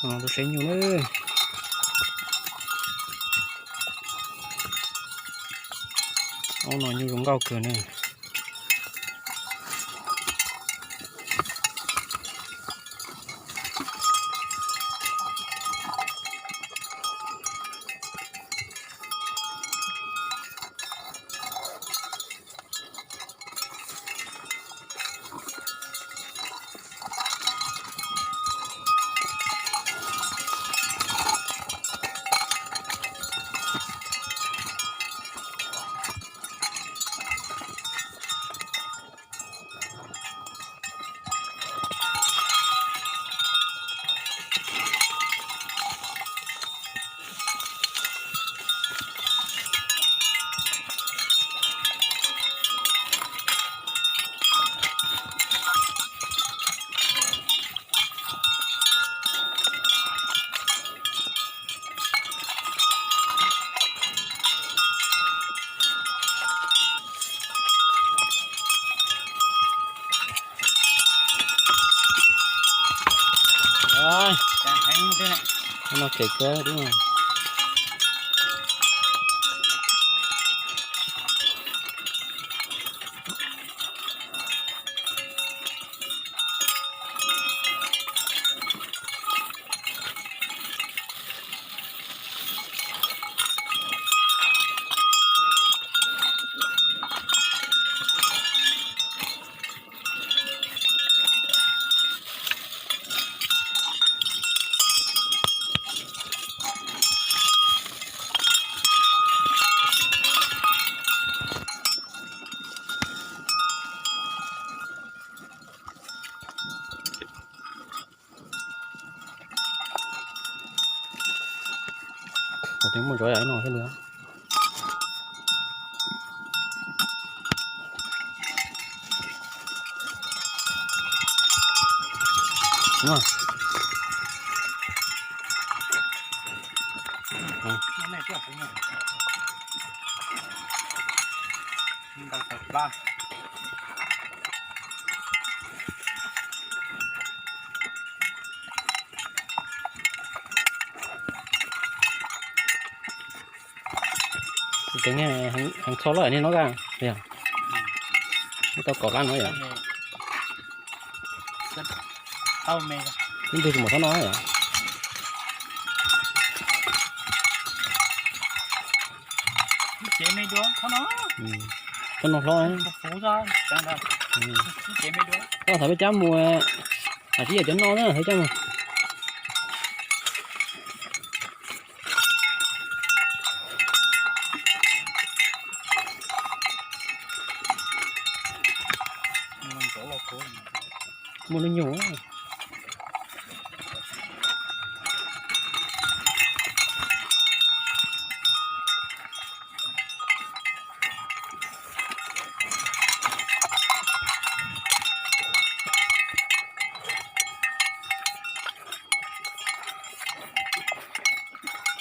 Tus saib nyuj na. Ob no nyuj zoo nkauj kawg na. No kev kawg. Muaj zov no thiab li. Ces heev txho lawm niaj no, yog tau kaum lab no yom. Ib ntug tsis muaj thob no yom. Thob no hlob. Koj thaum peb cab mus, hais tib yam cov no na, thaum cab mus. Muaj lub nyuag.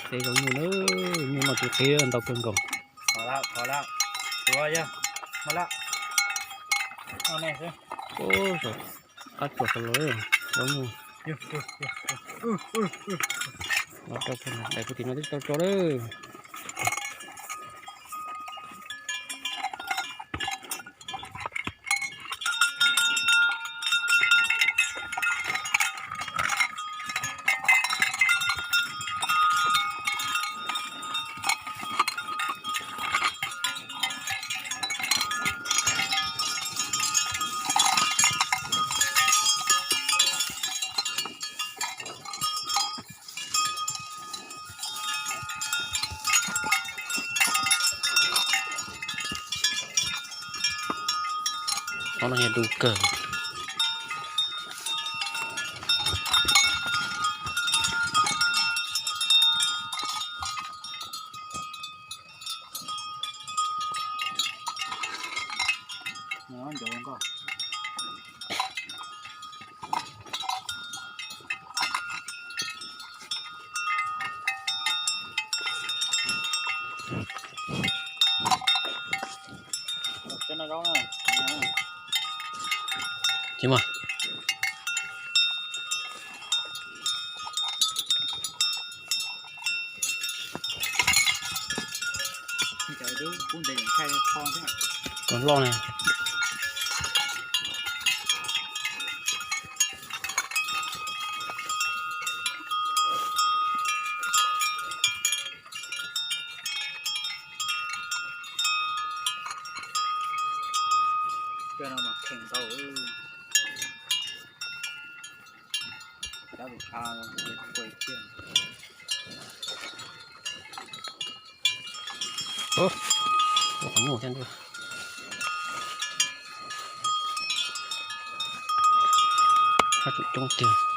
Tej zaub nyuj na, nyuj no tsis qhib ntau kawg nkaus. Qab tsuas saud lawm, zaub nyuj. Los rau pem no, pem puag tim no twb tau tso lawm. Qhov no yog du kawg. Tsis mas. Loj ne. Qhov nyuj thiab. Hab tsum coob tiag.